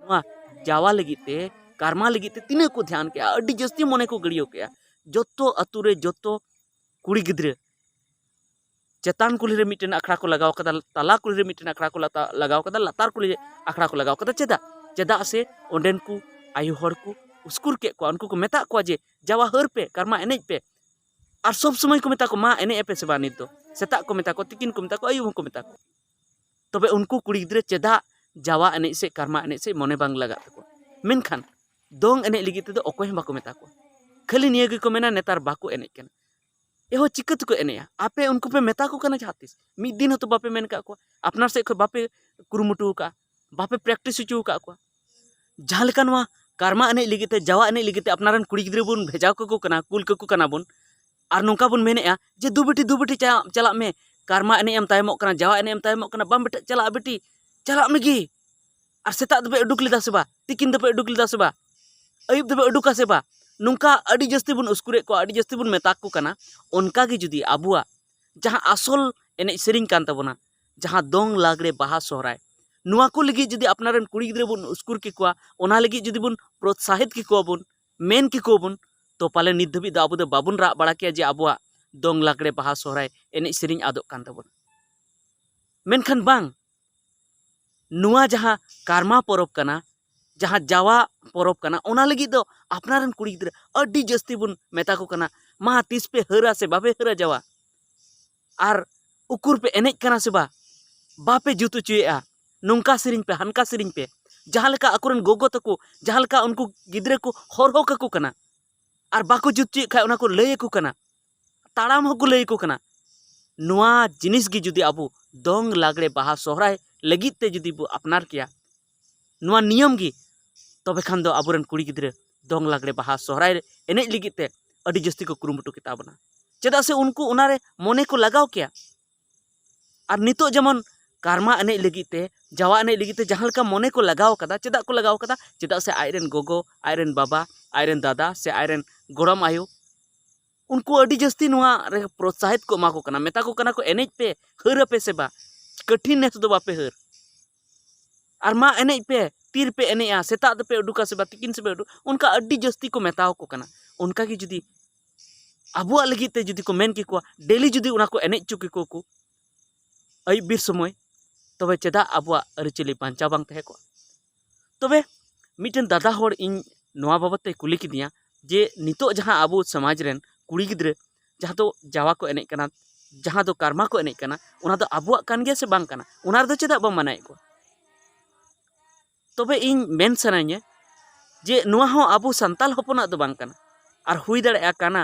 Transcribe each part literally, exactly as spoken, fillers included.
ᱱᱚᱣᱟ ᱡᱟᱣᱟ ᱞᱟᱹᱜᱤᱫ ᱛᱮ, ᱠᱟᱨᱢᱟ ᱞᱟᱹᱜᱤᱫ ᱛᱮ ᱛᱤᱱᱟᱹᱜ ᱠᱚ ᱫᱷᱮᱭᱟᱱ ᱠᱮᱜᱼᱟ, ᱟᱹᱰᱤ ᱡᱟᱹᱥᱛᱤ ᱢᱚᱱᱮ ᱠᱚ ᱜᱟᱹᱲᱭᱟᱹᱣ ᱠᱮᱜᱼᱟ᱾ ᱡᱚᱛᱚ ᱟᱹᱛᱩ ᱨᱮ ᱡᱚᱛᱚ ᱠᱩᱲᱤ ᱜᱤᱫᱽᱨᱟᱹ ᱪᱮᱛᱟᱱ ᱠᱩᱞᱦᱤ ᱨᱮ ᱢᱤᱫᱴᱮᱱ ᱟᱠᱷᱲᱟ ᱠᱚ ᱞᱟᱜᱟᱣ ᱠᱟᱫᱟ, ᱛᱟᱞᱟ ᱠᱩᱞᱦᱤ ᱨᱮ ᱢᱤᱫᱴᱮᱱ ᱟᱠᱷᱲᱟ ᱠᱚ ᱞᱟᱛᱟ-, ᱞᱟᱜᱟᱣ ᱠᱟᱫᱟ, ᱞᱟᱛᱟᱨ ᱠᱩᱞᱦᱤ ᱨᱮ ᱟᱠᱷᱲᱟ ᱠᱚ ᱞᱟᱜᱟᱣ ᱠᱟᱫᱟ᱾ ᱪᱮᱫᱟᱜ? ᱪᱮᱫᱟᱜ ᱥᱮ ᱚᱸᱰᱮᱱ ᱠᱚ ᱟᱭᱳ ᱦᱚᱲ ᱠᱚ ᱩᱥᱠᱩᱨ ᱠᱮᱫ ᱠᱚᱣᱟ, ᱩᱱᱠᱩ ᱠᱚ ᱢᱮᱛᱟᱜ ᱠᱚᱣᱟ ᱡᱮ, "ᱡᱟᱣᱟ ᱦᱟᱹᱨ ᱯᱮ, ᱠᱟᱨᱢᱟ ᱮᱱᱮᱡ ᱯᱮ᱾" ᱟᱨ ᱥᱚᱵ ᱥᱚᱢᱚᱭ ᱠᱚ ᱢᱮᱛᱟ ᱠᱚᱣᱟ, "ᱢᱟ ᱮᱱᱮᱡ ᱟᱯᱮ ᱥᱮ ᱵᱟᱝ ᱱᱤᱛ ᱫᱚ?" ᱥᱮᱛᱟᱜ ᱠᱚ ᱢᱮᱛᱟ ᱠᱚᱣᱟ, ᱛᱤᱠᱤᱱ ᱠᱚ ᱢᱮᱛᱟ ᱠᱚᱣᱟ, ᱟᱹᱭᱩᱵ ᱦᱚᱸᱠᱚ ᱢᱮᱛᱟ ᱠᱚᱣᱟ᱾ ᱛᱚᱵᱮ ᱩᱱᱠᱩ ᱠᱩᱲᱤ ᱜᱤᱫᱽᱨᱟᱹ ᱪᱮᱫᱟᱜ ᱡᱟᱣᱟ ᱮᱱᱮᱡ ᱥᱮ ᱠᱟᱨᱢᱟ ᱮᱱᱮᱡ ᱥᱮ ᱢᱚᱱᱮ ᱵᱟᱝ ᱞᱟᱜᱟᱜ ᱛᱟᱠᱚᱣᱟ? ᱢᱮᱱᱠᱷᱟᱱ ᱫᱚᱝ ᱮᱱᱮᱡ ᱞᱟᱹᱜᱤᱫ ᱛᱮᱫᱚ ᱚᱠᱚᱭ ᱦᱚᱸ ᱵᱟᱠᱚ ᱢᱮᱛᱟ ᱠᱚᱣᱟ᱾ ᱠᱷᱟᱹᱞᱤ ᱱᱤᱭᱟᱹ ᱜᱮᱠᱚ ᱢᱮᱱᱟ, "ᱱᱮᱛᱟᱨ ᱵᱟᱠᱚ ᱮᱱᱮᱡ ᱠᱟᱱᱟ᱾" ᱮᱦᱚ, ᱪᱤᱠᱟᱹ ᱛᱮᱠᱚ ᱮᱱᱮᱡᱼᱟ? ᱟᱯᱮ ᱩᱱᱠᱩ ᱯᱮ ᱢᱮᱛᱟ ᱠᱚ ᱠᱟᱱᱟ ᱡᱟᱦᱟᱸ ᱛᱤᱥ? ᱢᱤᱫ ᱫᱤᱱ ᱦᱚᱸᱛᱚ ᱵᱟᱯᱮ ᱢᱮᱱ ᱠᱟᱜ ᱠᱚᱣᱟ, ᱟᱯᱱᱟᱨ ᱥᱮᱫ ᱠᱷᱚᱱ ᱵᱟᱯᱮ ᱠᱩᱨᱩᱢᱩᱴᱩ ᱟᱠᱟᱫᱼᱟ, ᱵᱟᱯᱮ practice ᱦᱚᱪᱚ ᱟᱠᱟᱫ ᱠᱚᱣᱟ᱾ ᱡᱟᱦᱟᱸ ᱞᱮᱠᱟ ᱱᱚᱣᱟ ᱠᱟᱨᱢᱟ ᱮᱱᱮᱡ ᱞᱟᱹᱜᱤᱫ ᱛᱮ, ᱡᱟᱣᱟ ᱮᱱᱮᱡ ᱞᱟᱹᱜᱤᱫ ᱛᱮ ᱟᱯᱱᱟᱨ ᱨᱮᱱ ᱠᱩᱲᱤ ᱜᱤᱫᱽᱨᱟᱹ ᱵᱚᱱ ᱵᱷᱮᱡᱟ ᱠᱟᱠᱚ ᱠᱟᱱᱟ, ᱠᱩᱞ ᱠᱟᱠᱚ ᱠᱟᱱᱟ ᱵᱚᱱ, ᱟᱨ ᱱᱚᱝᱠᱟ ᱵᱚᱱ ᱢᱮᱱᱮᱫᱼᱟ ᱡᱮ, "ᱫᱩ ᱵᱤᱴᱤ, ᱫᱩ ᱵᱤᱴᱤ, ᱪᱟ-, ᱪᱟᱞᱟᱜ ᱢᱮ, ᱠᱟᱨᱢᱟ ᱮᱱᱮᱡ ᱮᱢ ᱛᱟᱭᱚᱢᱚᱜ ᱠᱟᱱᱟ, ᱡᱟᱣᱟ ᱮᱱᱮᱡ ᱮᱢ ᱛᱟᱭᱚᱢᱚᱜ ᱠᱟᱱᱟ, ᱵᱟᱢ ᱵᱮᱴᱟ ᱪᱟᱞᱟᱜᱼᱟ ᱵᱤᱴᱤ, ᱪᱟᱞᱟᱜ ᱢᱮᱜᱮ᱾" ᱟᱨ ᱥᱮᱛᱟᱜ ᱫᱚᱯᱮ ᱩᱰᱩᱠ ᱞᱮᱫᱟ ᱥᱮ ᱵᱟ? ᱛᱤᱠᱤᱱ ᱫᱚᱯᱮ ᱩᱰᱩᱠ ᱞᱮᱫᱟ ᱥᱮ ᱵᱟ? ᱟᱹᱭᱩᱵ ᱫᱚᱯᱮ ᱩᱰᱩᱠᱟ ᱥᱮ ᱵᱟ? ᱱᱚᱝᱠᱟ ᱟᱹᱰᱤ ᱡᱟᱹᱥᱛᱤ ᱵᱚᱱ ᱩᱥᱠᱩᱨᱮᱫ ᱠᱚᱣᱟ, ᱟᱹᱰᱤ ᱡᱟᱹᱥᱛᱤ ᱵᱚᱱ ᱢᱮᱛᱟ ᱠᱚ ᱠᱟᱱᱟ᱾ ᱚᱱᱠᱟ ᱜᱮ ᱡᱩᱫᱤ ᱟᱵᱚᱣᱟᱜ ᱡᱟᱦᱟᱸ ᱟᱥᱚᱞ ᱮᱱᱮᱡ ᱥᱮᱨᱮᱧ ᱠᱟᱱ ᱛᱟᱵᱚᱱᱟ, ᱡᱟᱦᱟᱸ ᱫᱚᱝ, ᱞᱟᱜᱽᱲᱮ, ᱵᱟᱦᱟ, ᱥᱚᱦᱨᱟᱭ, ᱱᱚᱣᱟ ᱠᱚ ᱞᱟᱹᱜᱤᱫ ᱡᱩᱫᱤ ᱟᱯᱱᱟᱨ ᱨᱮᱱ ᱠᱩᱲᱤ ᱜᱤᱫᱽᱨᱟᱹ ᱵᱚᱱ ᱩᱥᱠᱩᱨ ᱠᱮᱠᱚᱣᱟ, ᱚᱱᱟ ᱞᱟᱹᱜᱤᱫ ᱡᱩᱫᱤ ᱵᱚᱱ ᱯᱨᱚᱛᱥᱟᱦᱤᱛ ᱠᱮᱠᱚᱣᱟ ᱵᱚᱱ, ᱢᱮᱱ ᱠᱮᱠᱚᱣᱟ ᱵᱚᱱ, ᱛᱚ ᱯᱟᱞᱮ ᱱᱤᱛ ᱫᱷᱟᱹᱵᱤᱡ ᱫᱚ ᱟᱵᱚ ᱫᱚ ᱵᱟᱵᱚᱱ ᱨᱟᱜ ᱵᱟᱲᱟ ᱠᱮᱭᱟ ᱡᱮ ᱟᱵᱚᱣᱟᱜ ᱫᱚᱝ, ᱞᱟᱜᱽᱲᱮ, ᱵᱟᱦᱟ, ᱥᱚᱦᱨᱟᱭ ᱮᱱᱮᱡ ᱥᱮᱨᱮᱧ ᱟᱫᱚᱜ ᱠᱟᱱ ᱛᱟᱵᱚᱱᱟ᱾ ᱢᱮᱱᱠᱷᱟᱱ ᱵᱟᱝ, ᱱᱚᱣᱟ ᱡᱟᱦᱟᱸ ᱠᱟᱨᱢᱟ ᱯᱚᱨᱚᱵᱽ ᱠᱟᱱᱟ, ᱡᱟᱦᱟᱸ ᱡᱟᱣᱟ ᱯᱚᱨᱚᱵᱽ ᱠᱟᱱᱟ, ᱚᱱᱟ ᱞᱟᱹᱜᱤᱫ ᱫᱚ ᱟᱯᱱᱟᱨ ᱨᱮᱱ ᱠᱩᱲᱤ ᱜᱤᱫᱽᱨᱟᱹ ᱟᱹᱰᱤ ᱡᱟᱹᱥᱛᱤ ᱵᱚᱱ ᱢᱮᱛᱟ ᱠᱚ ᱠᱟᱱᱟ, "ᱢᱟ, ᱛᱤᱥ ᱯᱮ ᱦᱟᱹᱨᱟ ᱥᱮ ᱵᱟᱯᱮ ᱦᱟᱹᱨᱟ ᱡᱟᱣᱟ? ᱟᱨ ᱩᱠᱩᱨ ᱯᱮ ᱮᱱᱮᱡ ᱠᱟᱱᱟ ᱥᱮ ᱵᱟ? ᱵᱟᱯᱮ ᱡᱩᱛ ᱦᱚᱪᱚᱭᱮᱫᱼᱟ, ᱱᱚᱝᱠᱟ ᱥᱮᱨᱮᱧ ᱯᱮ, ᱦᱟᱱᱠᱟ ᱥᱮᱨᱮᱧ ᱯᱮ᱾" ᱡᱟᱦᱟᱸ ᱞᱮᱠᱟ ᱟᱠᱚᱨᱮᱱ ᱜᱚᱜᱚ ᱛᱟᱠᱚ, ᱡᱟᱦᱟᱸ ᱞᱮᱠᱟ ᱩᱱᱠᱩ ᱜᱤᱫᱽᱨᱟᱹ ᱠᱚ ᱦᱚᱨᱦᱚ ᱠᱟᱠᱚ ᱠᱟᱱᱟ, ᱟᱨ ᱵᱟᱠᱚ ᱡᱩᱛ ᱦᱚᱪᱚᱭᱮᱫ ᱠᱷᱟᱡ ᱚᱱᱟ ᱠᱚ ᱞᱟᱹᱭ ᱟᱠᱚ ᱠᱟᱱᱟ, ᱛᱟᱲᱟᱢ ᱦᱚᱸᱠᱚ ᱞᱟᱹᱭ ᱟᱠᱚ ᱠᱟᱱᱟ᱾ ᱱᱚᱣᱟ ᱡᱤᱱᱤᱥ ᱜᱮ ᱡᱩᱫᱤ ᱟᱵᱚ ᱫᱚᱝ, ᱞᱟᱜᱽᱲᱮ, ᱵᱟᱦᱟ, ᱥᱚᱦᱨᱟᱭ ᱞᱟᱹᱜᱤᱫ ᱛᱮ ᱡᱩᱫᱤ ᱵᱚ ᱟᱯᱱᱟᱨ ᱠᱮᱭᱟ, ᱱᱚᱣᱟ ᱱᱤᱭᱚᱢ ᱜᱮ, ᱛᱚᱵᱮ ᱠᱷᱟᱱ ᱫᱚ ᱟᱵᱚᱨᱮᱱ ᱠᱩᱲᱤ ᱜᱤᱫᱽᱨᱟᱹ ᱫᱚᱝ, ᱞᱟᱜᱽᱲᱮ, ᱵᱟᱦᱟ, ᱥᱚᱦᱨᱟᱭ ᱨᱮ ᱮᱱᱮᱡ ᱞᱟᱹᱜᱤᱫ ᱛᱮ ᱟᱹᱰᱤ ᱡᱟᱹᱥᱛᱤ ᱠᱚ ᱠᱩᱨᱩᱢᱩᱴᱩ ᱠᱮᱛᱟ ᱵᱚᱱᱟ᱾ ᱪᱮᱫᱟᱜ ᱥᱮ ᱩᱱᱠᱩ ᱚᱱᱟᱨᱮ ᱢᱚᱱᱮ ᱠᱚ ᱞᱟᱜᱟᱣ ᱠᱮᱭᱟ᱾ ᱟᱨ ᱱᱤᱛᱚᱜ ᱡᱮᱢᱚᱱ ᱠᱟᱨᱢᱟ ᱮᱱᱮᱡ ᱞᱟᱹᱜᱤᱫ ᱛᱮ, ᱡᱟᱣᱟ ᱮᱱᱮᱡ ᱞᱟᱹᱜᱤᱫ ᱛᱮ ᱡᱟᱦᱟᱸ ᱞᱮᱠᱟ ᱢᱚᱱᱮ ᱠᱚ ᱞᱟᱜᱟᱣ ᱠᱟᱫᱟ, ᱪᱮᱫᱟᱜ ᱠᱚ ᱞᱟᱜᱟᱣ ᱠᱟᱫᱟ? ᱪᱮᱫᱟᱜ ᱥᱮ ᱟᱡᱨᱮᱱ ᱜᱚᱜᱚ, ᱟᱡᱨᱮᱱ ᱵᱟᱵᱟ, ᱟᱡᱨᱮᱱ ᱫᱟᱫᱟ ᱥᱮ ᱟᱡᱨᱮᱱ ᱜᱚᱲᱚᱢ ᱟᱭᱳ, ᱩᱱᱠᱩ ᱟᱹᱰᱤ ᱡᱟᱹᱥᱛᱤ ᱱᱚᱣᱟ ᱨᱮ ᱯᱨᱚᱛᱥᱟᱦᱤᱛ ᱠᱚ ᱮᱢᱟ ᱠᱚ ᱠᱟᱱᱟ, ᱢᱮᱛᱟ ᱠᱚ ᱠᱟᱱᱟ ᱠᱚ, "ᱮᱱᱮᱡ ᱯᱮ, ᱦᱟᱹᱨ ᱟᱯᱮ ᱥᱮ ᱵᱟ? ᱠᱟᱹᱴᱷᱤᱱ ᱱᱮᱥ ᱫᱚ ᱵᱟᱯᱮ ᱦᱟᱹᱨ, ᱟᱨ ᱢᱟ ᱮᱱᱮᱡ ᱯᱮ, ᱛᱤ ᱨᱮᱯᱮ ᱮᱱᱮᱡᱼᱟ, ᱥᱮᱛᱟᱜ ᱫᱚᱯᱮ ᱩᱰᱩᱠᱟ ᱥᱮ ᱵᱟ, ᱛᱤᱠᱤᱱ ᱥᱮᱯᱮ ᱩᱰᱩᱠ, ᱚᱱᱠᱟ ᱟᱹᱰᱤ ᱡᱟᱹᱥᱛᱤ ᱠᱚ ᱢᱮᱛᱟᱣ ᱠᱚ ᱠᱟᱱᱟ᱾ ᱚᱱᱠᱟ ᱜᱮ ᱡᱩᱫᱤ ᱟᱵᱚᱣᱟᱜ ᱞᱟᱹᱜᱤᱫ ᱛᱮ ᱡᱩᱫᱤ ᱠᱚ ᱢᱮᱱ ᱠᱮᱠᱚᱣᱟ, ᱰᱮᱞᱤ ᱡᱩᱫᱤ ᱚᱱᱟ ᱠᱚ ᱮᱱᱮᱡ ᱦᱚᱪᱚ ᱠᱮᱠᱚᱣᱟ ᱠᱚ ᱟᱹᱭᱩᱵ ᱵᱮᱨ ᱥᱚᱢᱚᱭ, ᱛᱚᱵᱮ ᱪᱮᱫᱟᱜ ᱟᱵᱚᱣᱟᱜ ᱟᱹᱨᱤᱪᱟᱹᱞᱤ ᱵᱟᱧᱪᱟᱣ ᱵᱟᱝ ᱛᱟᱦᱮᱸ ᱠᱚᱜᱼᱟ? ᱛᱚᱵᱮ ᱢᱤᱫᱴᱮᱱ ᱫᱟᱫᱟ ᱦᱚᱲ ᱤᱧ ᱱᱚᱣᱟ ᱵᱟᱵᱚᱫ ᱛᱮ ᱠᱩᱞᱤ ᱠᱤᱫᱤᱧᱟ ᱡᱮ ᱱᱤᱛᱚᱜ ᱡᱟᱦᱟᱸ ᱟᱵᱚ ᱥᱚᱢᱟᱡᱽ ᱨᱮᱱ ᱠᱩᱲᱤ ᱜᱤᱫᱽᱨᱟᱹ ᱡᱟᱦᱟᱸ ᱫᱚ ᱡᱟᱣᱟ ᱠᱚ ᱮᱱᱮᱡ ᱠᱟᱱᱟ, ᱡᱟᱦᱟᱸ ᱫᱚ ᱠᱟᱨᱢᱟ ᱠᱚ ᱮᱱᱮᱡ ᱠᱟᱱᱟ, ᱚᱱᱟ ᱫᱚ ᱟᱵᱚᱣᱟᱜ ᱠᱟᱱ ᱜᱮᱭᱟ ᱥᱮ ᱵᱟᱝ ᱠᱟᱱᱟ? ᱚᱱᱟ ᱨᱮᱫᱚ ᱪᱮᱫᱟᱜ ᱵᱟᱢ ᱢᱟᱱᱟᱭᱮᱫ ᱠᱚᱣᱟ? ᱛᱚᱵᱮ ᱤᱧ ᱢᱮᱱ ᱥᱟᱱᱟᱧᱟ ᱡᱮ ᱱᱚᱣᱟ ᱦᱚᱸ ᱟᱵᱚ ᱥᱟᱱᱛᱟᱞ ᱦᱚᱯᱚᱱᱟᱜ ᱫᱚ ᱵᱟᱝ ᱠᱟᱱᱟ, ᱟᱨ ᱦᱩᱭ ᱫᱟᱲᱮᱭᱟᱜᱼᱟ ᱠᱟᱱᱟ,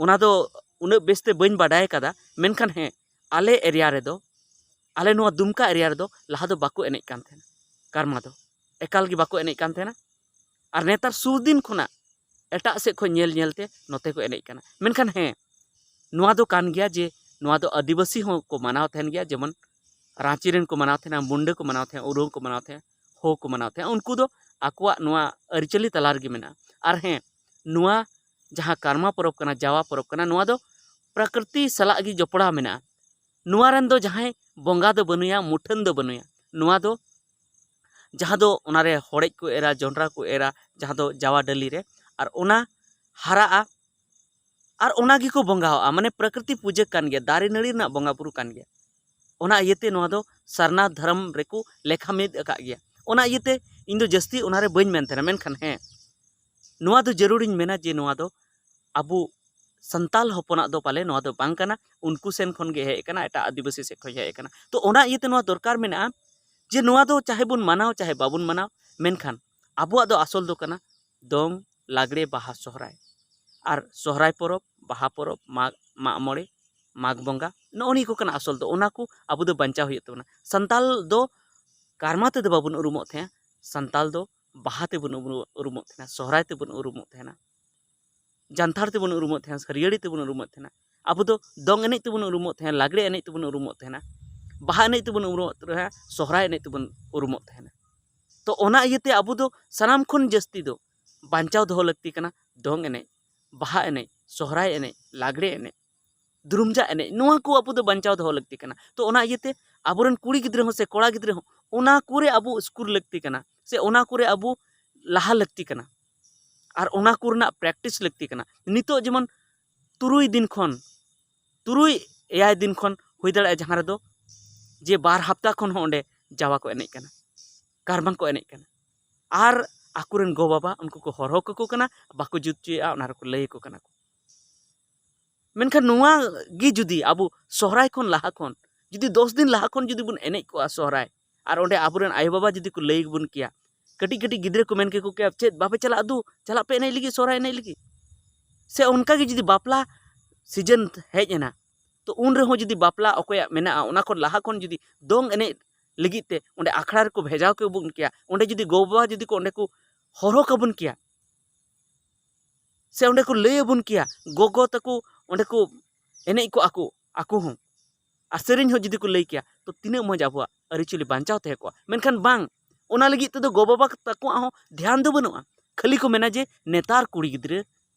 ᱚᱱᱟ ᱫᱚ ᱩᱱᱟᱹᱜ ᱵᱮᱥᱛᱮ ᱵᱟᱹᱧ ᱵᱟᱰᱟᱭ ᱠᱟᱫᱟ, ᱢᱮᱱᱠᱷᱟᱱ ᱦᱮᱸ, ᱟᱞᱮ ᱮᱨᱤᱭᱟ ᱨᱮᱫᱚ, ᱟᱞᱮ ᱱᱚᱣᱟ ᱫᱩᱢᱠᱟ ᱮᱨᱤᱭᱟ ᱨᱮᱫᱚ ᱞᱟᱦᱟ ᱫᱚ ᱵᱟᱠᱚ ᱮᱱᱮᱡ ᱠᱟᱱ ᱛᱟᱦᱮᱱᱟ, ᱠᱟᱨᱢᱟ ᱫᱚ ᱮᱠᱟᱞ ᱜᱮ ᱵᱟᱠᱚ ᱮᱱᱮᱡ ᱠᱟᱱ ᱛᱟᱦᱮᱱᱟ᱾ ᱟᱨ ᱱᱮᱛᱟᱨ ᱥᱩᱨ ᱫᱤᱱ ᱠᱷᱚᱱᱟᱜ ᱮᱴᱟᱜ ᱥᱮᱫ ᱠᱷᱚᱱ ᱧᱮᱞ ᱧᱮᱞ ᱛᱮ ᱱᱚᱛᱮ ᱠᱚ ᱮᱱᱮᱡ ᱠᱟᱱᱟ᱾ ᱢᱮᱱᱠᱷᱟᱱ ᱦᱮᱸ, ᱱᱚᱣᱟ ᱫᱚ ᱠᱟᱱ ᱜᱮᱭᱟ ᱡᱮ ᱱᱚᱣᱟ ᱫᱚ ᱟᱹᱫᱤᱵᱟᱹᱥᱤ ᱦᱚᱸ ᱠᱚ ᱢᱟᱱᱟᱣ ᱛᱟᱦᱮᱱ ᱜᱮᱭᱟ, ᱡᱮᱢᱚᱱ ᱨᱟᱺᱪᱤ ᱨᱮᱱ ᱠᱚ ᱢᱟᱱᱟᱣ ᱛᱟᱦᱮᱱᱟ, ᱢᱩᱱᱰᱟᱹ ᱠᱚ ᱢᱟᱱᱟᱣ ᱛᱟᱦᱮᱸᱫ, ᱳᱨᱟᱸᱣ ᱠᱚ ᱢᱟᱱᱟᱣ ᱛᱟᱦᱮᱸᱫ, ᱦᱳ ᱠᱚ ᱢᱟᱱᱟᱣ ᱛᱟᱦᱮᱸᱫ, ᱩᱱᱠᱩ ᱫᱚ ᱟᱠᱚᱣᱟᱜ ᱱᱚᱣᱟ ᱟᱹᱨᱤᱪᱟᱹᱞᱤ ᱛᱟᱞᱟ ᱨᱮᱜᱮ ᱢᱮᱱᱟᱜᱼᱟ᱾ ᱟᱨ ᱦᱮᱸ, ᱱᱚᱣᱟ ᱡᱟᱦᱟᱸ ᱠᱟᱨᱢᱟ ᱯᱚᱨᱚᱵᱽ ᱠᱟᱱᱟ, ᱡᱟᱣᱟ ᱯᱚᱨᱚᱵᱽ ᱠᱟᱱᱟ, ᱱᱚᱣᱟ ᱫᱚ ᱯᱨᱟᱠᱨᱤᱛᱤ ᱥᱟᱞᱟᱜ ᱜᱮ ᱡᱚᱯᱲᱟᱣ ᱢᱮᱱᱟᱜᱼᱟ᱾ ᱱᱚᱣᱟ ᱨᱮᱱ ᱫᱚ ᱡᱟᱦᱟᱸᱭ ᱵᱚᱸᱜᱟ ᱫᱚ ᱵᱟᱹᱱᱩᱭᱟ, ᱢᱩᱴᱷᱟᱹᱱ ᱫᱚ ᱵᱟᱹᱱᱩᱭᱟ᱾ ᱱᱚᱣᱟ ᱫᱚ ᱡᱟᱦᱟᱸ ᱫᱚ ᱚᱱᱟᱨᱮ ᱦᱚᱲᱮᱡ ᱠᱚ ᱮᱨᱟ, ᱡᱚᱱᱰᱨᱟ ᱠᱚ ᱮᱨᱟ, ᱡᱟᱦᱟᱸ ᱫᱚ ᱡᱟᱣᱟ ᱰᱟᱹᱞᱤ ᱨᱮ, ᱟᱨ ᱚᱱᱟ ᱦᱟᱨᱟᱜᱼᱟ, ᱟᱨ ᱚᱱᱟ ᱜᱮᱠᱚ ᱵᱚᱸᱜᱟᱣᱟᱜᱼᱟ᱾ ᱢᱟᱱᱮ ᱯᱨᱟᱠᱨᱤᱛᱤ ᱯᱩᱡᱟᱹ ᱠᱟᱱ ᱜᱮᱭᱟ, ᱫᱟᱨᱮ ᱱᱟᱹᱲᱤ ᱨᱮᱱᱟᱜ ᱵᱚᱸᱜᱟ ᱵᱩᱨᱩ ᱠᱟᱱ ᱜᱮᱭᱟ᱾ ᱚᱱᱟ ᱤᱭᱟᱹᱛᱮ ᱱᱚᱣᱟ ᱫᱚ ᱥᱟᱨᱱᱟ ᱫᱷᱚᱨᱚᱢ ᱨᱮᱠᱚ ᱞᱮᱠᱷᱟ ᱢᱤᱫ ᱟᱠᱟᱫ ᱜᱮᱭᱟ᱾ ᱚᱱᱟ ᱤᱭᱟᱹᱛᱮ ᱤᱧ ᱫᱚ ᱡᱟᱹᱥᱛᱤ ᱚᱱᱟᱨᱮ ᱵᱟᱹᱧ ᱢᱮᱱ ᱛᱟᱦᱮᱱᱟ, ᱢᱮᱱᱠᱷᱟᱱ ᱦᱮᱸ, ᱱᱚᱣᱟ ᱫᱚ ᱡᱟᱹᱨᱩᱲᱤᱧ ᱢᱮᱱᱟ ᱡᱮ ᱱᱚᱣᱟ ᱫᱚ ᱟᱵᱚ ᱥᱟᱱᱛᱟᱞ ᱦᱚᱯᱚᱱᱟᱜ ᱫᱚ ᱯᱟᱞᱮ ᱱᱚᱣᱟ ᱫᱚ ᱵᱟᱝ ᱠᱟᱱᱟ, ᱩᱱᱠᱩ ᱥᱮᱱ ᱠᱷᱚᱱ ᱜᱮ ᱦᱮᱡ ᱟᱠᱟᱱᱟ, ᱮᱴᱟᱜ ᱟᱹᱫᱤᱵᱟᱹᱥᱤ ᱥᱮᱫ ᱠᱷᱚᱱ ᱦᱮᱡ ᱟᱠᱟᱱᱟ᱾ ᱛᱚ ᱚᱱᱟ ᱤᱭᱟᱹᱛᱮ ᱱᱚᱣᱟ ᱫᱚᱨᱠᱟᱨ ᱢᱮᱱᱟᱜᱼᱟ ᱡᱮ ᱱᱚᱣᱟ ᱫᱚ ᱪᱟᱦᱮ ᱵᱚᱱ ᱢᱟᱱᱟᱣ ᱪᱟᱦᱮ ᱵᱟᱵᱚᱱ ᱢᱟᱱᱟᱣ, ᱢᱮᱱᱠᱷᱟᱱ ᱟᱵᱚᱣᱟᱜ ᱫᱚ ᱟᱥᱚᱞ ᱫᱚ ᱠᱟᱱᱟ ᱫᱚᱝ, ᱞᱟᱜᱽᱲᱮ, ᱵᱟᱦᱟ, ᱥᱚᱦᱨᱟᱭ᱾ ᱟᱨ ᱥᱚᱦᱨᱟᱭ ᱯᱚᱨᱚᱵᱽ, ᱵᱟᱦᱟ ᱯᱚᱨᱚᱵᱽ, ᱢᱟᱜᱽ, ᱢᱟᱜ ᱢᱚᱬᱮ, ᱢᱟᱜᱽ ᱵᱚᱸᱜᱟ, ᱱᱚᱜᱼᱚ ᱱᱤᱭᱟᱹ ᱠᱚ ᱠᱟᱱᱟ ᱟᱥᱚᱞ ᱫᱚ᱾ ᱚᱱᱟ ᱠᱚ ᱟᱵᱚ ᱫᱚ ᱵᱟᱧᱪᱟᱣ ᱦᱩᱭᱩᱜ ᱛᱟᱵᱚᱱᱟ᱾ ᱥᱟᱱᱛᱟᱞ ᱫᱚ ᱠᱟᱨᱢᱟ ᱛᱮᱫᱚ ᱵᱟᱵᱚᱱ ᱩᱨᱩᱢᱚᱜ ᱛᱟᱦᱮᱸᱜᱼᱟ, ᱥᱟᱱᱛᱟᱞ ᱫᱚ ᱵᱟᱦᱟ ᱛᱮᱵᱚᱱ ᱩᱨᱩ-, ᱩᱨᱩᱢᱚᱜ ᱛᱟᱦᱮᱱᱟ, ᱥᱚᱦᱨᱟᱭ ᱛᱮᱵᱚᱱ ᱩᱨᱩᱢᱚᱜ ᱛᱟᱦᱮᱱᱟ, ᱡᱟᱱᱛᱷᱟᱲ ᱛᱮᱵᱚᱱ ᱩᱨᱩᱢᱚᱜ ᱛᱟᱦᱮᱱᱟ, ᱥᱟᱹᱨᱤᱭᱟᱹᱲᱤ ᱛᱮᱵᱚᱱ ᱩᱨᱩᱢᱚᱜ ᱛᱟᱦᱮᱱᱟ᱾ ᱟᱵᱚ ᱫᱚ ᱫᱚᱝ ᱮᱱᱮᱡ ᱛᱮᱵᱚᱱ ᱩᱨᱩᱢᱚᱜ ᱛᱟᱦᱮᱱᱟ, ᱞᱟᱜᱽᱲᱮ ᱮᱱᱮᱡ ᱛᱮᱵᱚᱱ ᱩᱨᱩᱢᱚᱜ ᱛᱟᱦᱮᱱᱟ, ᱵᱟᱦᱟ ᱮᱱᱮᱡ ᱛᱮᱵᱚᱱ ᱩᱨᱩᱢᱚᱜ ᱛᱟᱦᱮᱱᱟ, ᱥᱚᱦᱨᱟᱭ ᱮᱱᱮᱡ ᱛᱮᱵᱚᱱ ᱩᱨᱩᱢᱚᱜ ᱛᱟᱦᱮᱱᱟ᱾ ᱛᱚ ᱚᱱᱟ ᱤᱭᱟᱹᱛᱮ ᱟᱵᱚ ᱫᱚ ᱥᱟᱱᱟᱢ ᱠᱷᱚᱱ ᱡᱟᱹᱥᱛᱤ ᱫᱚ ᱵᱟᱧᱪᱟᱣ ᱫᱚᱦᱚ ᱞᱟᱹᱠᱛᱤ ᱠᱟᱱᱟ ᱫᱚᱝ ᱮᱱᱮᱡ, ᱵᱟᱦᱟ ᱮᱱᱮᱡ, ᱥᱚᱦᱨᱟᱭ ᱮᱱᱮᱡ, ᱞᱟᱜᱽᱲᱮ ᱮᱱᱮᱡ, ᱫᱩᱨᱩᱢᱡᱟᱜ ᱮᱱᱮᱡ, ᱱᱚᱣᱟ ᱠᱚ ᱟᱵᱚ ᱫᱚ ᱵᱟᱧᱪᱟᱣ ᱫᱚᱦᱚ ᱞᱟᱹᱠᱛᱤ ᱠᱟᱱᱟ᱾ ᱛᱚ ᱚᱱᱟ ᱤᱭᱟᱹᱛᱮ ᱟᱵᱚᱨᱮᱱ ᱠᱩᱲᱤ ᱜᱤᱫᱽᱨᱟᱹ ᱦᱚᱸ ᱥᱮ ᱠᱚᱲᱟ ᱜᱤᱫᱽᱨᱟᱹ ᱦᱚᱸ ᱚᱱᱟ ᱠᱚᱨᱮ ᱟᱵᱚ ᱥᱠᱩᱞ ᱞᱟᱹᱠᱛᱤ ᱠᱟᱱᱟ, ᱥᱮ ᱚᱱᱟ ᱠᱚᱨᱮ ᱟᱵᱚ ᱞᱟᱦᱟ ᱞᱟᱹᱠᱛᱤ ᱠᱟᱱᱟ, ᱟᱨ ᱚᱱᱟ ᱠᱚ ᱨᱮᱱᱟᱜ ᱯᱨᱮᱠᱴᱤᱥ ᱞᱟᱹᱠᱛᱤ ᱠᱟᱱᱟ᱾ ᱱᱤᱛᱚᱜ ᱡᱮᱢᱚᱱ ᱛᱩᱨᱩᱭ ᱫᱤᱱ ᱠᱷᱚᱱ, ᱛᱩᱨᱩᱭ ᱮᱭᱟᱭ ᱫᱤᱱ ᱠᱷᱚᱱ ᱦᱩᱭ ᱫᱟᱲᱮᱭᱟᱜᱼᱟ, ᱡᱟᱦᱟᱸ ᱨᱮᱫᱚ ᱡᱮ ᱵᱟᱨ ᱦᱟᱯᱛᱟ ᱠᱷᱚᱱ ᱦᱚᱸ ᱚᱸᱰᱮ ᱡᱟᱣᱟ ᱠᱚ ᱮᱱᱮᱡ ᱠᱟᱱᱟ, ᱠᱟᱨᱵᱟᱝ ᱠᱚ ᱮᱱᱮᱡ ᱠᱟᱱᱟ, ᱟᱨ ᱟᱠᱚᱨᱮᱱ ᱜᱚ ᱵᱟᱵᱟ ᱩᱱᱠᱩ ᱠᱚ ᱦᱚᱨᱦᱚ ᱠᱟᱠᱚ ᱠᱟᱱᱟ, ᱵᱟᱠᱚ ᱡᱩᱛ ᱦᱚᱪᱚᱭᱮᱫᱼᱟ, ᱚᱱᱟ ᱨᱮᱠᱚ ᱞᱟᱹᱭ ᱟᱠᱚ ᱠᱟᱱᱟ ᱠᱚ᱾ ᱢᱮᱱᱠᱷᱟᱱ ᱱᱚᱣᱟ ᱜᱮ ᱡᱩᱫᱤ ᱟᱵᱚ ᱥᱚᱦᱨᱟᱭ ᱠᱷᱚᱱ ᱞᱟᱦᱟ ᱠᱷᱚᱱ, ᱡᱩᱫᱤ ᱫᱚᱥ ᱫᱤᱱ ᱞᱟᱦᱟ ᱠᱷᱚᱱ ᱡᱩᱫᱤ ᱵᱚᱱ ᱮᱱᱮᱡ ᱠᱚᱜᱼᱟ ᱥᱚᱦᱨᱟᱭ, ᱟᱨ ᱚᱸᱰᱮ ᱟᱵᱚᱨᱮᱱ ᱟᱭᱳᱼᱵᱟᱵᱟ ᱡᱩᱫᱤ ᱠᱚ ᱞᱟᱹᱭ ᱟᱵᱚᱱ ᱠᱮᱭᱟ, ᱠᱟᱹᱴᱤᱡ ᱠᱟᱹᱴᱤᱡ ᱜᱤᱫᱽᱨᱟᱹ ᱠᱚ ᱢᱮᱱ ᱠᱮᱠᱚ ᱠᱮᱭᱟ, "ᱪᱮᱫ ᱵᱟᱯᱮ ᱪᱟᱞᱟᱜᱼᱟ? ᱫᱩ, ᱪᱟᱞᱟᱜ ᱯᱮ ᱮᱱᱮᱡ ᱞᱟᱹᱜᱤᱫ, ᱥᱚᱦᱨᱟᱭ ᱮᱱᱮᱡ ᱞᱟᱹᱜᱤᱫ?" ᱥᱮ ᱚᱱᱠᱟ ᱜᱮ ᱡᱩᱫᱤ ᱵᱟᱯᱞᱟ ᱥᱤᱡᱮᱱ ᱦᱮᱡ ᱮᱱᱟ, ᱛᱚ ᱩᱱ ᱨᱮᱦᱚᱸ ᱡᱩᱫᱤ ᱵᱟᱯᱞᱟ ᱚᱠᱚᱭᱟᱜ ᱢᱮᱱᱟᱜᱼᱟ, ᱚᱱᱟ ᱠᱷᱚᱱ ᱞᱟᱦᱟ ᱠᱷᱚᱱ ᱡᱩᱫᱤ ᱫᱚᱝ ᱮᱱᱮᱡ ᱞᱟᱹᱜᱤᱫ ᱛᱮ ᱚᱸᱰᱮ ᱟᱠᱷᱲᱟ ᱨᱮᱠᱚ ᱵᱷᱮᱡᱟ ᱠᱮᱵᱚᱱ ᱠᱮᱭᱟ, ᱚᱸᱰᱮ ᱡᱩᱫᱤ ᱜᱚ-ᱵᱟᱵᱟ ᱡᱩᱫᱤ ᱠᱚ ᱚᱸᱰᱮ ᱠᱚ ᱦᱚᱨᱦᱚ ᱠᱟᱵᱚᱱ ᱠᱮᱭᱟ, ᱥᱮ ᱚᱸᱰᱮ ᱠᱚ ᱞᱟᱹᱭ ᱟᱵᱚᱱ ᱠᱮᱭᱟ, ᱜᱚᱜᱚ ᱛᱟᱠᱚ ᱚᱸᱰᱮ ᱠᱚ ᱮᱱᱮᱡ ᱠᱚᱜᱼᱟ ᱠᱚ ᱟᱠᱚ ᱦᱚᱸ, ᱟᱨ ᱥᱮᱨᱮᱧ ᱦᱚᱸ ᱡᱩᱫᱤ ᱠᱚ ᱞᱟᱹᱭ ᱠᱮᱭᱟ, ᱛᱚ ᱛᱤᱱᱟᱹᱜ ᱢᱚᱡᱽ ᱟᱵᱚᱣᱟᱜ ᱟᱹᱨᱤᱪᱟᱹᱞᱤ ᱵᱟᱧᱪᱟᱣ ᱛᱟᱦᱮᱸ ᱠᱚᱜᱼᱟ᱾ ᱢᱮᱱᱠᱷᱟᱱ ᱵᱟᱝ, ᱚᱱᱟ ᱞᱟᱹᱜᱤᱫ ᱛᱮᱫᱚ ᱜᱚ-ᱵᱟᱵᱟ ᱛᱟᱠᱚᱣᱟᱜ ᱦᱚᱸ ᱫᱷᱮᱭᱟᱱ ᱫᱚ ᱵᱟᱹᱱᱩᱜᱼᱟ᱾ ᱠᱷᱟᱹᱞᱤ ᱠᱚ ᱢᱮᱱᱟ ᱡᱮ ᱱᱮᱛᱟᱨ ᱠᱩᱲᱤ ᱜᱤᱫᱽᱨᱟᱹ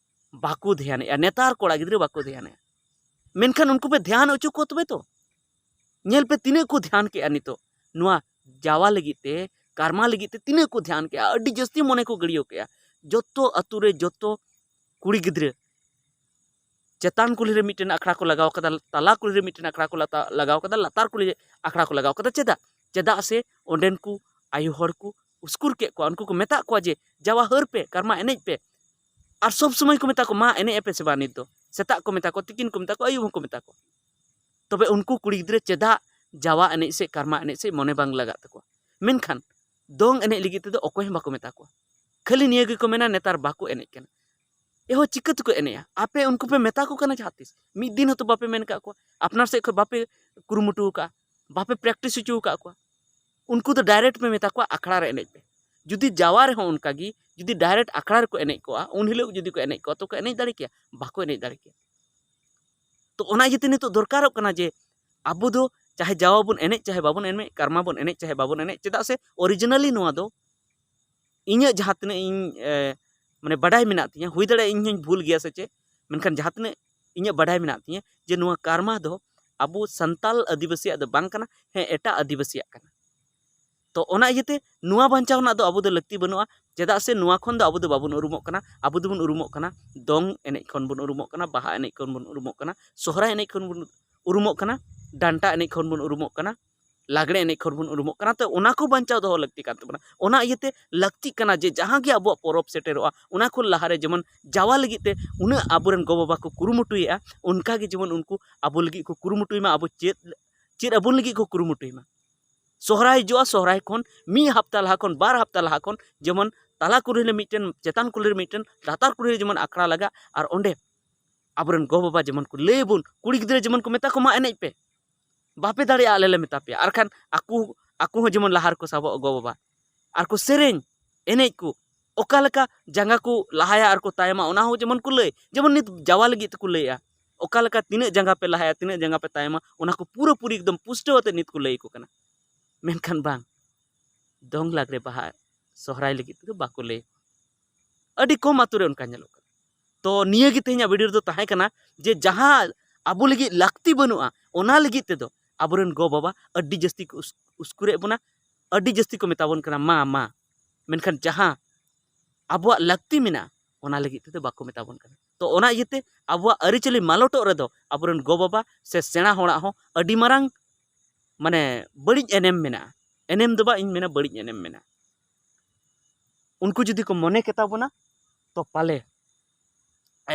ᱵᱟᱠᱚ ᱫᱷᱮᱭᱟᱱᱮᱜᱼᱟ, ᱱᱮᱛᱟᱨ ᱠᱚᱲᱟ ᱜᱤᱫᱽᱨᱟᱹ ᱵᱟᱠᱚ ᱫᱷᱮᱭᱟᱱᱮᱜᱼᱟ᱾ ᱢᱮᱱᱠᱷᱟᱱ ᱩᱱᱠᱩ ᱯᱮ ᱫᱷᱮᱭᱟᱱ ᱦᱚᱪᱚ ᱠᱚᱣᱟ ᱛᱚᱵᱮ ᱛᱚ᱾ ᱧᱮᱞ ᱯᱮ ᱛᱤᱱᱟᱹᱜ ᱠᱚ ᱫᱷᱮᱭᱟᱱ ᱠᱮᱜᱼᱟ ᱱᱤᱛᱚᱜ, ᱱᱚᱣᱟ ᱡᱟᱣᱟ ᱞᱟᱹᱜᱤᱫ ᱛᱮ, ᱠᱟᱨᱢᱟ ᱞᱟᱹᱜᱤᱫ ᱛᱮ ᱛᱤᱱᱟᱹᱜ ᱠᱚ ᱫᱷᱮᱭᱟᱱ ᱠᱮᱜᱼᱟ, ᱟᱹᱰᱤ ᱡᱟᱹᱥᱛᱤ ᱢᱚᱱᱮ ᱠᱚ ᱜᱟᱹᱲᱭᱟᱹᱣ ᱠᱮᱜᱼᱟ᱾ ᱡᱚᱛᱚ ᱟᱛᱳ ᱨᱮ ᱡᱚᱛᱚ ᱠᱩᱲᱤ ᱜᱤᱫᱽᱨᱟᱹ ᱪᱮᱛᱟᱱ ᱠᱩᱞᱦᱤ ᱨᱮ ᱢᱤᱫᱴᱮᱱ ᱟᱠᱷᱲᱟ ᱠᱚ ᱞᱟᱜᱟᱣ ᱠᱟᱫᱟ, ᱛᱟᱞᱟ ᱠᱩᱞᱦᱤ ᱨᱮ ᱢᱤᱫᱴᱮᱱ ᱟᱠᱷᱲᱟ ᱠᱚ ᱞᱟᱛᱟ-, ᱞᱟᱜᱟᱣ ᱠᱟᱫᱟ, ᱞᱟᱛᱟᱨ ᱠᱩᱞᱦᱤ ᱨᱮ ᱟᱠᱷᱲᱟ ᱠᱚ ᱞᱟᱜᱟᱣ ᱠᱟᱫᱟ᱾ ᱪᱮᱫᱟᱜ? ᱪᱮᱫᱟᱜ ᱥᱮ ᱚᱸᱰᱮᱱ ᱠᱚ ᱟᱭᱳ ᱦᱚᱲ ᱠᱚ ᱩᱥᱠᱩᱨ ᱠᱮᱫ ᱠᱚᱣᱟ, ᱩᱱᱠᱩ ᱠᱚ ᱢᱮᱛᱟᱜ ᱠᱚᱣᱟ ᱡᱮ, "ᱡᱟᱣᱟ ᱦᱟᱹᱨ ᱯᱮ, ᱠᱟᱨᱢᱟ ᱮᱱᱮᱡ ᱯᱮ᱾" ᱟᱨ ᱥᱚᱵ ᱥᱚᱢᱚᱭ ᱠᱚ ᱢᱮᱛᱟ ᱠᱚᱣᱟ, "ᱢᱟ ᱮᱱᱮᱡ ᱟᱯᱮ ᱥᱮ ᱵᱟᱝ ᱱᱤᱛ ᱫᱚ?" ᱥᱮᱛᱟᱜ ᱠᱚ ᱢᱮᱛᱟ ᱠᱚᱣᱟ, ᱛᱤᱠᱤᱱ ᱠᱚ ᱢᱮᱛᱟ ᱠᱚᱣᱟ, ᱟᱹᱭᱩᱵ ᱦᱚᱸᱠᱚ ᱢᱮᱛᱟ ᱠᱚᱣᱟ᱾ ᱛᱚᱵᱮ ᱩᱱᱠᱩ ᱠᱩᱲᱤ ᱜᱤᱫᱽᱨᱟᱹ ᱪᱮᱫᱟᱜ ᱡᱟᱣᱟ ᱮᱱᱮᱡ ᱥᱮ ᱠᱟᱨᱢᱟ ᱮᱱᱮᱡ ᱥᱮ ᱢᱚᱱᱮ ᱵᱟᱝ ᱞᱟᱜᱟᱜ ᱛᱟᱠᱚᱣᱟ? ᱢᱮᱱᱠᱷᱟᱱ ᱫᱚᱝ ᱮᱱᱮᱡ ᱞᱟᱹᱜᱤᱫ ᱛᱮᱫᱚ ᱚᱠᱚᱭ ᱦᱚᱸ ᱵᱟᱠᱚ ᱢᱮᱛᱟ ᱠᱚᱣᱟ᱾ ᱠᱷᱟᱹᱞᱤ ᱱᱤᱭᱟᱹ ᱜᱮᱠᱚ ᱢᱮᱱᱟ, "ᱱᱮᱛᱟᱨ ᱵᱟᱠᱚ ᱮᱱᱮᱡ ᱠᱟᱱᱟ᱾" ᱮᱦᱚ, ᱪᱤᱠᱟᱹ ᱛᱮᱠᱚ ᱮᱱᱮᱡᱼᱟ? ᱟᱯᱮ ᱩᱱᱠᱩ ᱯᱮ ᱢᱮᱛᱟ ᱠᱚ ᱠᱟᱱᱟ ᱡᱟᱦᱟᱸ ᱛᱤᱥ? ᱢᱤᱫ ᱫᱤᱱ ᱦᱚᱸᱛᱚ ᱵᱟᱯᱮ ᱢᱮᱱ ᱠᱟᱜ ᱠᱚᱣᱟ, ᱟᱯᱱᱟᱨ ᱥᱮᱫ ᱠᱷᱚᱱ ᱵᱟᱯᱮ ᱠᱩᱨᱩᱢᱩᱴᱩ ᱟᱠᱟᱫᱼᱟ, ᱵᱟᱯᱮ ᱯᱨᱮᱠᱴᱤᱥ ᱦᱚᱪᱚ ᱟᱠᱟᱫ ᱠᱚᱣᱟ᱾ ᱩᱱᱠᱩ ᱫᱚ ᱰᱟᱭᱨᱮᱠᱴ ᱯᱮ ᱢᱮᱛᱟ ᱠᱚᱣᱟ, "ᱟᱠᱷᱲᱟ ᱨᱮ ᱮᱱᱮᱡ ᱯᱮ᱾" ᱡᱩᱫᱤ ᱡᱟᱣᱟ ᱨᱮᱦᱚᱸ ᱚᱱᱠᱟ ᱜᱮ, ᱡᱩᱫᱤ ᱰᱟᱭᱨᱮᱠᱴ ᱟᱠᱷᱲᱟ ᱨᱮᱠᱚ ᱮᱱᱮᱡ ᱠᱚᱜᱼᱟ, ᱩᱱ ᱦᱤᱞᱳᱜ ᱡᱩᱫᱤ ᱠᱚ ᱮᱱᱮᱡ ᱠᱚᱜᱼᱟ, ᱛᱚ ᱠᱚ ᱮᱱᱮᱡ ᱫᱟᱲᱮ ᱠᱮᱭᱟ? ᱵᱟᱠᱚ ᱮᱱᱮᱡ ᱫᱟᱲᱮ ᱠᱮᱭᱟ᱾ ᱛᱚ ᱚᱱᱟ ᱤᱭᱟᱹᱛᱮ ᱱᱤᱛᱚᱜ ᱫᱚᱨᱠᱟᱨᱚᱜ ᱠᱟᱱᱟ ᱡᱮ ᱟᱵᱚ ᱫᱚ ᱪᱟᱦᱮ ᱡᱟᱣᱟ ᱵᱚᱱ ᱮᱱᱮᱡ, ᱪᱟᱦᱮ ᱵᱟᱵᱚᱱ ᱮᱱᱮᱡ, ᱠᱟᱨᱢᱟ ᱵᱚᱱ ᱮᱱᱮᱡ, ᱪᱟᱦᱮ ᱵᱟᱵᱚᱱ ᱮᱱᱮᱡ, ᱪᱮᱫᱟᱜ ᱥᱮ ᱚᱨᱤᱡᱤᱱᱟᱞᱤ ᱱᱚᱣᱟ ᱫᱚ ᱤᱧᱟᱹᱜ ᱡᱟᱦᱟᱸ ᱛᱤᱱᱟᱹᱜ ᱤᱧ, ᱮ, ᱢᱟᱱᱮ ᱵᱟᱰᱟᱭ ᱢᱮᱱᱟᱜ ᱛᱤᱧᱟᱹ, ᱦᱩᱭ ᱫᱟᱲᱮᱭᱟᱜᱼᱟ ᱤᱧ ᱦᱚᱸᱧ ᱵᱷᱩᱞ ᱜᱮᱭᱟ ᱥᱮ ᱪᱮᱫ, ᱢᱮᱱᱠᱷᱟᱱ ᱡᱟᱦᱟᱸ ᱛᱤᱱᱟᱹᱜ ᱤᱧᱟᱹᱜ ᱵᱟᱰᱟᱭ ᱢᱮᱱᱟᱜ ᱛᱤᱧᱟᱹ ᱡᱮ ᱱᱚᱣᱟ ᱠᱟᱨᱢᱟ ᱫᱚ ᱟᱵᱚ ᱥᱟᱱᱛᱟᱞ ᱟᱹᱫᱤᱵᱟᱹᱥᱤᱭᱟᱜ ᱫᱚ ᱵᱟᱝ ᱠᱟᱱᱟ, ᱦᱮᱸ, ᱮᱴᱟᱜ ᱟᱹᱫᱤᱵᱟᱹᱥᱤᱭᱟᱜ ᱠᱟᱱᱟ᱾ ᱛᱚ ᱚᱱᱟ ᱤᱭᱟᱹᱛᱮ ᱱᱚᱣᱟ ᱵᱟᱧᱪᱟᱣ ᱨᱮᱱᱟᱜ ᱫᱚ ᱟᱵᱚ ᱫᱚ ᱞᱟᱹᱠᱛᱤ ᱵᱟᱹᱱᱩᱜᱼᱟ᱾ ᱪᱮᱫᱟᱜ ᱥᱮ ᱱᱚᱣᱟ ᱠᱷᱚᱱ ᱫᱚ ᱟᱵᱚ ᱫᱚ ᱵᱟᱵᱚᱱ ᱩᱨᱩᱢᱚᱜ ᱠᱟᱱᱟ᱾ ᱟᱵᱚ ᱫᱚᱵᱚᱱ ᱩᱨᱩᱢᱚᱜ ᱠᱟᱱᱟ ᱫᱚᱝ ᱮᱱᱮᱡ ᱠᱷᱚᱱ ᱵᱚᱱ ᱩᱨᱩᱢᱚᱜ ᱠᱟᱱᱟ, ᱵᱟᱦᱟ ᱮᱱᱮᱡ ᱠᱷᱚᱱ ᱵᱚᱱ ᱩᱨᱩᱢᱚᱜ ᱠᱟᱱᱟ, ᱥᱚᱦᱨᱟᱭ ᱮᱱᱮᱡ ᱠᱷᱚᱱ ᱵᱚᱱ ᱩᱨᱩᱢᱚᱜ ᱠᱟᱱᱟ, ᱰᱟᱱᱴᱟ ᱮᱱᱮᱡ ᱠᱷᱚᱱ ᱵᱚᱱ ᱩᱨᱩᱢᱚᱜ ᱠᱟᱱᱟ, ᱞᱟᱜᱽᱲᱮ ᱮᱱᱮᱡ ᱠᱷᱚᱱ ᱵᱚᱱ ᱩᱨᱩᱢᱚᱜ ᱠᱟᱱᱟ᱾ ᱛᱚ ᱚᱱᱟ ᱠᱚ ᱵᱟᱧᱪᱟᱣ ᱫᱚᱦᱚ ᱞᱟᱹᱠᱛᱤ ᱠᱟᱱ ᱛᱟᱵᱚᱱᱟ᱾ ᱚᱱᱟ ᱤᱭᱟᱹᱛᱮ ᱞᱟᱹᱠᱛᱤᱜ ᱠᱟᱱᱟ ᱡᱮ ᱡᱟᱦᱟᱸ ᱜᱮ ᱟᱵᱚᱣᱟᱜ ᱯᱚᱨᱚᱵᱽ ᱥᱮᱴᱮᱨᱚᱜᱼᱟ, ᱚᱱᱟ ᱠᱷᱚᱱ ᱞᱟᱦᱟᱨᱮ ᱡᱮᱢᱚᱱ ᱡᱟᱣᱟ ᱞᱟᱹᱜᱤᱫ ᱛᱮ ᱩᱱᱟᱹᱜ ᱟᱵᱚᱨᱮᱱ ᱜᱚ-ᱵᱟᱵᱟ ᱠᱚ ᱠᱩᱨᱩᱢᱩᱴᱩᱭᱮᱫᱼᱟ, ᱚᱱᱠᱟ ᱜᱮ ᱡᱮᱢᱚᱱ ᱩᱱᱠᱩ ᱟᱵᱚ ᱞᱟᱹᱜᱤᱫ ᱠᱚ ᱠᱩᱨᱩᱢᱩᱴᱩᱭ ᱢᱟ, ᱟᱵᱚ ᱪᱮᱫ ᱪᱮᱫ ᱟᱵᱚᱱ ᱞᱟᱹᱜᱤᱫ ᱠᱚ ᱠᱩᱨᱩᱢᱩᱴᱩᱭ ᱢᱟ᱾ ᱥᱚᱦᱨᱟᱭ ᱦᱤᱡᱩᱜᱼᱟ, ᱥᱚᱦᱨᱟᱭ ᱠᱷᱚᱱ ᱢᱤᱫ ᱦᱟᱯᱛᱟ ᱞᱟᱦᱟ ᱠᱷᱚᱱ, ᱵᱟᱨ ᱦᱟᱯᱛᱟ ᱞᱟᱦᱟ ᱠᱷᱚᱱ ᱡᱮᱢᱚᱱ ᱛᱟᱞᱟ ᱠᱩᱞᱦᱤ ᱨᱮ ᱢᱤᱫᱴᱮᱱ, ᱪᱮᱛᱟᱱ ᱠᱩᱞᱦᱤ ᱨᱮ ᱢᱤᱫᱴᱮᱱ, ᱞᱟᱛᱟᱨ ᱠᱩᱞᱦᱤ ᱨᱮ ᱡᱮᱢᱚᱱ ᱟᱠᱷᱲᱟ ᱞᱟᱜᱟᱜ, ᱟᱨ ᱚᱸᱰᱮ ᱟᱵᱚᱨᱮᱱ ᱜᱚ-ᱵᱟᱵᱟ ᱡᱮᱢᱚᱱ ᱠᱚ ᱞᱟᱹᱭ ᱟᱵᱚᱱ, ᱠᱩᱲᱤ ᱜᱤᱫᱽᱨᱟᱹ ᱡᱮᱢᱚᱱ ᱠᱚ ᱢᱮᱛᱟ ᱠᱚ, "ᱢᱟ ᱮᱱᱮᱡ ᱯᱮ, ᱵᱟᱯᱮ ᱫᱟᱲᱮᱭᱟᱜᱼᱟ ᱟᱞᱮ ᱞᱮ ᱢᱮᱛᱟ ᱯᱮᱭᱟ", ᱟᱨᱠᱷᱟᱱ ᱟᱠᱚ, ᱟᱠᱚ ᱦᱚᱸ ᱡᱮᱢᱚᱱ ᱞᱟᱦᱟ ᱨᱮᱠᱚ ᱥᱟᱵᱚᱜ ᱜᱚ-ᱵᱟᱵᱟ, ᱟᱨ ᱠᱚ ᱥᱮᱨᱮᱧ, ᱮᱱᱮᱡ ᱠᱚ, ᱚᱠᱟ ᱞᱮᱠᱟ ᱡᱟᱸᱜᱟ ᱠᱚ ᱞᱟᱦᱟᱭᱟ ᱟᱨ ᱠᱚ ᱛᱟᱭᱚᱢᱟ, ᱚᱱᱟ ᱦᱚᱸ ᱡᱮᱢᱚᱱ ᱠᱚ ᱞᱟᱹᱭ, ᱡᱮᱢᱚᱱ ᱱᱤᱛ ᱡᱟᱣᱟ ᱞᱟᱹᱜᱤᱫ ᱛᱮᱠᱚ ᱞᱟᱹᱭᱮᱜᱼᱟ, ᱚᱠᱟ ᱞᱮᱠᱟ ᱛᱤᱱᱟᱹᱜ ᱡᱟᱸᱜᱟ ᱯᱮ ᱞᱟᱦᱟᱭᱟ, ᱛᱤᱱᱟᱹᱜ ᱡᱟᱸᱜᱟ ᱯᱮ ᱛᱟᱭᱚᱢᱟ, ᱚᱱᱟ ᱠᱚ ᱯᱩᱨᱟᱹᱯᱩᱨᱤ ᱮᱠᱫᱚᱢ ᱯᱩᱥᱴᱟᱹᱣ ᱟᱛᱮ ᱱᱤᱛ ᱠᱚ ᱞᱟᱹᱭ ᱟᱠᱚ ᱠᱟᱱᱟ᱾ ᱢᱮᱱᱠᱷᱟᱱ ᱵᱟᱝ, ᱫᱚᱝ, ᱞᱟᱜᱽᱲᱮ, ᱵᱟᱦᱟ, ᱥᱚᱦᱨᱟᱭ ᱞᱟᱹᱜᱤᱫ ᱛᱮᱫᱚ ᱵᱟᱠᱚ ᱞᱟᱹᱭ᱾ ᱟᱹᱰᱤ ᱠᱚᱢ ᱟᱛᱳ ᱨᱮ ᱚᱱᱠᱟ ᱧᱮᱞᱚᱜ ᱠᱟᱱᱟ᱾ ᱛᱚ ᱱᱤᱭᱟᱹ ᱜᱮ ᱛᱮᱦᱮᱧᱟᱜ ᱵᱷᱤᱰᱤᱭᱳ ᱨᱮᱫᱚ ᱛᱟᱦᱮᱸ ᱠᱟᱱᱟ ᱡᱮ ᱡᱟᱦᱟᱸ ᱟᱵᱚ ᱞᱟᱹᱜᱤᱫ ᱞᱟᱹᱠᱛᱤ ᱵᱟᱹᱱᱩᱜᱼᱟ, ᱚᱱᱟ ᱞᱟᱹᱜᱤᱫ ᱛᱮᱫᱚ ᱟᱵᱚᱨᱮᱱ ᱜᱚ-ᱵᱟᱵᱟ ᱟᱹᱰᱤ ᱡᱟᱹᱥᱛᱤ ᱠᱚ ᱩᱥ-, ᱩᱥᱠᱩᱨᱮᱫ ᱵᱚᱱᱟ, ᱟᱹᱰᱤ ᱡᱟᱹᱥᱛᱤ ᱠᱚ ᱢᱮᱛᱟ ᱵᱚᱱ ᱠᱟᱱᱟ, "ᱢᱟ, ᱢᱟ", ᱢᱮᱱᱠᱷᱟᱱ ᱡᱟᱦᱟᱸ ᱟᱵᱚᱣᱟᱜ ᱞᱟᱹᱠᱛᱤ ᱢᱮᱱᱟᱜᱼᱟ, ᱚᱱᱟ ᱞᱟᱹᱜᱤᱫ ᱛᱮᱫᱚ ᱵᱟᱠᱚ ᱢᱮᱛᱟ ᱵᱚᱱ ᱠᱟᱱᱟ᱾ ᱛᱚ ᱚᱱᱟ ᱤᱭᱟᱹᱛᱮ ᱟᱵᱚᱣᱟᱜ ᱟᱹᱨᱤᱪᱟᱹᱞᱤ ᱢᱟᱞᱚᱴᱚᱜ ᱨᱮᱫᱚ ᱟᱵᱚᱨᱮᱱ ᱜᱚ-ᱵᱟᱵᱟ ᱥᱮ ᱥᱮᱬᱟ ᱦᱚᱲᱟᱜ ᱦᱚᱸ ᱟᱹᱰᱤ ᱢᱟᱨᱟᱝ, ᱢᱟᱱᱮ, ᱵᱟᱹᱲᱤᱡ ᱮᱱᱮᱢ ᱢᱮᱱᱟᱜᱼᱟ᱾ ᱮᱱᱮᱢ ᱫᱚ ᱵᱟᱝ, ᱤᱧ ᱢᱮᱱᱟ ᱵᱟᱹᱲᱤᱡ ᱮᱱᱮᱢ ᱢᱮᱱᱟᱜᱼᱟ᱾ ᱩᱱᱠᱩ ᱡᱩᱫᱤ ᱠᱚ ᱢᱚᱱᱮ ᱠᱮᱛᱟ ᱵᱚᱱᱟ, ᱛᱚ ᱯᱟᱞᱮ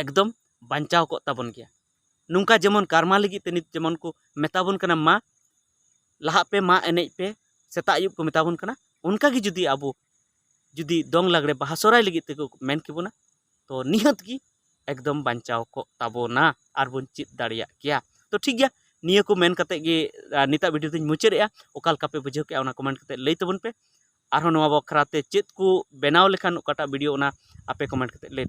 ᱮᱠᱫᱚᱢ ᱵᱟᱧᱪᱟᱣ ᱠᱚᱜ ᱛᱟᱵᱚᱱ ᱜᱮᱭᱟ᱾ ᱱᱚᱝᱠᱟ ᱡᱮᱢᱚᱱ ᱠᱟᱨᱢᱟ ᱞᱟᱹᱜᱤᱫ ᱛᱮ ᱱᱤᱛ ᱡᱮᱢᱚᱱ ᱠᱚ ᱢᱮᱛᱟ ᱵᱚᱱ ᱠᱟᱱᱟ, "ᱢᱟ ᱞᱟᱦᱟᱜ ᱯᱮ, ᱢᱟ ᱮᱱᱮᱡ ᱯᱮ", ᱥᱮᱛᱟᱜ ᱟᱹᱭᱩᱵ ᱠᱚ ᱢᱮᱛᱟ ᱵᱚᱱ ᱠᱟᱱᱟ, ᱚᱱᱠᱟ ᱜᱮ ᱡᱩᱫᱤ ᱟᱵᱚ ᱡᱩᱫᱤ ᱫᱚᱝ, ᱞᱟᱜᱽᱲᱮ, ᱵᱟᱦᱟ, ᱥᱚᱦᱨᱟᱭ ᱞᱟᱹᱜᱤᱫ ᱛᱮᱠᱚ ᱢᱮᱱ ᱠᱮᱵᱚᱱᱟ, ᱛᱚ ᱱᱤᱦᱟᱹᱛ ᱜᱮ ᱮᱠᱫᱚᱢ ᱵᱟᱧᱪᱟᱣ ᱠᱚᱜ ᱛᱟᱵᱚᱱᱟ ᱟᱨ ᱵᱚᱱ ᱪᱮᱫ ᱫᱟᱲᱮᱭᱟᱜ ᱠᱮᱭᱟ᱾ ᱛᱚ ᱴᱷᱤᱠ ᱜᱮᱭᱟ, ᱱᱤᱭᱟᱹ ᱠᱚ ᱢᱮᱱ ᱠᱟᱛᱮ ᱜᱮ, ᱟᱨ ᱱᱤᱛᱟᱜ ᱵᱷᱤᱰᱤᱭᱳ ᱫᱚᱧ ᱢᱩᱪᱟᱹᱫᱮᱜᱼᱟ᱾ ᱚᱠᱟ ᱞᱮᱠᱟ ᱯᱮ ᱵᱩᱡᱷᱟᱹᱣ ᱠᱮᱜᱼᱟ, ᱚᱱᱟ ᱠᱚᱢᱮᱱᱴ ᱠᱟᱛᱮ ᱞᱟᱹᱭ ᱛᱟᱵᱚᱱ ᱯᱮ᱾ ᱟᱨᱦᱚᱸ ᱱᱚᱣᱟ ᱵᱟᱠᱷᱨᱟ ᱛᱮ ᱪᱮᱫ ᱠᱚ ᱵᱮᱱᱟᱣ ᱞᱮᱠᱷᱟᱱ ᱚᱠᱟᱴᱟᱜ ᱵᱷᱤᱰᱤᱭᱳ, ᱚᱱᱟ ᱟᱯᱮ ᱠᱚᱢᱮᱱᱴ ᱠᱟᱛᱮ ᱞᱟᱹᱭ